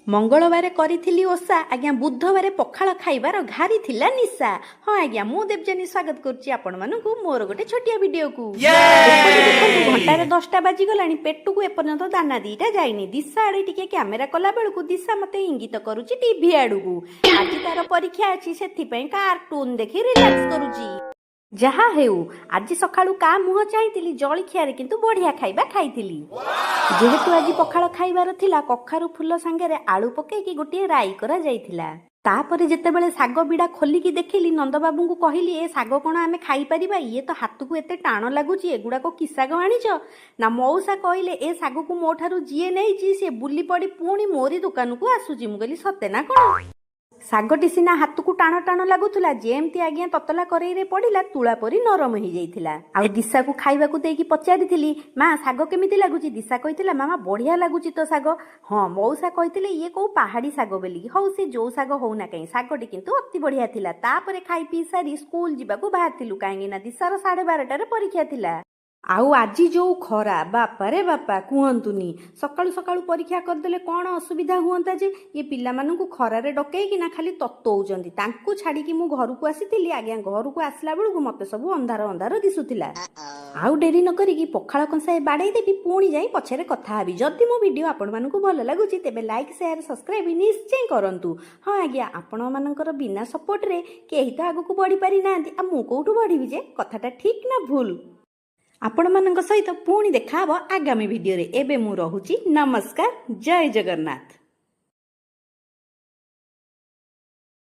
ମଙ୍ଗଳବାରେ କରିଥିଲି ଓଷା ଆଜ୍ଞା, ବୁଧବାରେ ପଖାଳ ଖାଇବାର ଘାରି ଥିଲା ନିଶା। ହଁ ଆଜ୍ଞା, ମୁଁ ଦେବଯାନୀ ସ୍ୱାଗତ କରୁଛି ଆପଣମାନଙ୍କୁ ମୋର ଗୋଟେ ଛୋଟିଆ ଭିଡିଓକୁ। ଏପଟେ ଦେଖନ୍ତୁ, ଘଣ୍ଟାରେ 10ଟା ବାଜିଗଲାଣି, ପେଟକୁ ଏପର୍ଯ୍ୟନ୍ତ ଦାନା ଦିଟା ଯାଇନି। ଦିଶା ଆଡେ ଟିକେ କ୍ୟାମେରା କଲା ବେଳକୁ ଦିଶା ମତେ ଇଙ୍ଗିତ କରୁଛି ଟିଭି ଆଡକୁ। ଆଜି ତାର ପରୀକ୍ଷା ଅଛି, ସେଥିପାଇଁ କାର୍ଟୁନ ଦେଖି ରିଲାକ୍ସ କରୁଛି। ଯାହା ହେଉ, ଆଜି ସକାଳୁ କା ମୁହଁ ଚାହିଁଥିଲି, ଜଳଖିଆରେ କିନ୍ତୁ ବଢିଆ ଖାଇବା ଖାଇଥିଲି। ଯେହେତୁ ଆଜି ପଖାଳ ଖାଇବାର ଥିଲା, କଖାରୁ ଫୁଲ ସାଙ୍ଗରେ ଆଳୁ ପକେଇକି ଗୋଟିଏ ରାଇ କରାଯାଇଥିଲା। ତାପରେ ଯେତେବେଳେ ଶାଗ ବିଡ଼ା ଖୋଲିକି ଦେଖିଲି, ନନ୍ଦବାବୁଙ୍କୁ କହିଲି, "ଏ ଶାଗ କ'ଣ ଆମେ ଖାଇପାରିବା? ଇଏ ତ ହାତକୁ ଏତେ ଟାଣ ଲାଗୁଛି। ଏଗୁଡ଼ାକ କି ଶାଗ ଆଣିଛ?" ନା, ମଉସା କହିଲେ, "ଏ ଶାଗକୁ ମୋ ଠାରୁ ଯିଏ ନେଇଛି, ସିଏ ବୁଲି ପଡ଼ି ପୁଣି ମୋରି ଦୋକାନକୁ ଆସୁଛି।" ମୁଁ କହିଲି, "ସତେ ନା କ'ଣ?" ଶାଗଟି ସିନା ହାତକୁ ଟାଣ ଟାଣ ଲାଗୁଥିଲା, ଯେମିତି ଆଜ୍ଞା ତତଲା କରେଇରେ ପଡ଼ିଲା, ତୁଳା ପରି ନରମ ହେଇଯାଇଥିଲା। ଆଉ ଦିଶାକୁ ଖାଇବାକୁ ଦେଇକି ପଚାରିଥିଲି, "ମା, ଶାଗ କେମିତି ଲାଗୁଛି?" ଦିଶା କହିଥିଲା, "ମାମା, ବଢିଆ ଲାଗୁଛି ତ ଶାଗ।" ହଁ, ମଉସା କହିଥିଲେ ଇଏ କୋଉ ପାହାଡି ଶାଗ ବୋଲି। ହଉ, ସେ ଯୋଉ ଶାଗ ହଉନା କାହିଁ, ଶାଗଟି କିନ୍ତୁ ଅତି ବଢିଆ ଥିଲା। ତାପରେ ଖାଇ ପିଇ ସାରି ସ୍କୁଲ ଯିବାକୁ ବାହାରିଥିଲୁ, କାହିଁକି ନା ଦିଶାର 12:30ରେ ପରୀକ୍ଷା ଥିଲା। ଆଉ ଆଜି ଯୋଉ ଖରା, ବାପାରେ ବାପା, କୁହନ୍ତୁନି। ସକାଳୁ ସକାଳୁ ପରୀକ୍ଷା କରିଦେଲେ କ'ଣ ଅସୁବିଧା ହୁଅନ୍ତା ଯେ ଇଏ ପିଲାମାନଙ୍କୁ ଖରାରେ ଡକେଇକିନା ଖାଲି ତତଉଛନ୍ତି। ତାଙ୍କୁ ଛାଡ଼ିକି ମୁଁ ଘରକୁ ଆସିଥିଲି ଆଜ୍ଞା। ଘରକୁ ଆସିଲା ବେଳକୁ ମତେ ସବୁ ଅନ୍ଧାର ଅନ୍ଧାର ଦିଶୁଥିଲା। ଆଉ ଡେରି ନ କରିକି ପଖାଳ କଂସାଏ ବାଡ଼େଇ ଦେବି, ପୁଣି ଯାଇ ପଛରେ କଥା ହେବି। ଯଦି ମୋ ଭିଡ଼ିଓ ଆପଣମାନଙ୍କୁ ଭଲ ଲାଗୁଛି, ତେବେ ଲାଇକ୍, ସେୟାର, ସବସ୍କ୍ରାଇବ୍ ନିଶ୍ଚୟ କରନ୍ତୁ। ହଁ ଆଜ୍ଞା, ଆପଣମାନଙ୍କର ବିନା ସପୋର୍ଟରେ କେହି ତ ଆଗକୁ ବଢ଼ି ପାରିନାହାନ୍ତି, ଆଉ ମୁଁ କୋଉଠୁ ବଢ଼ିବି ଯେ? କଥାଟା ଠିକ୍ ନା ଭୁଲ? ଆପଣମାନଙ୍କ ସହିତ ପୁଣି ଦେଖାହବ ଆଗାମୀ ଭିଡ଼ିଓରେ। ଏବେ ମୁଁ ରହୁଛି। ନମସ୍କାର, ଜୟ ଜଗନ୍ନାଥ।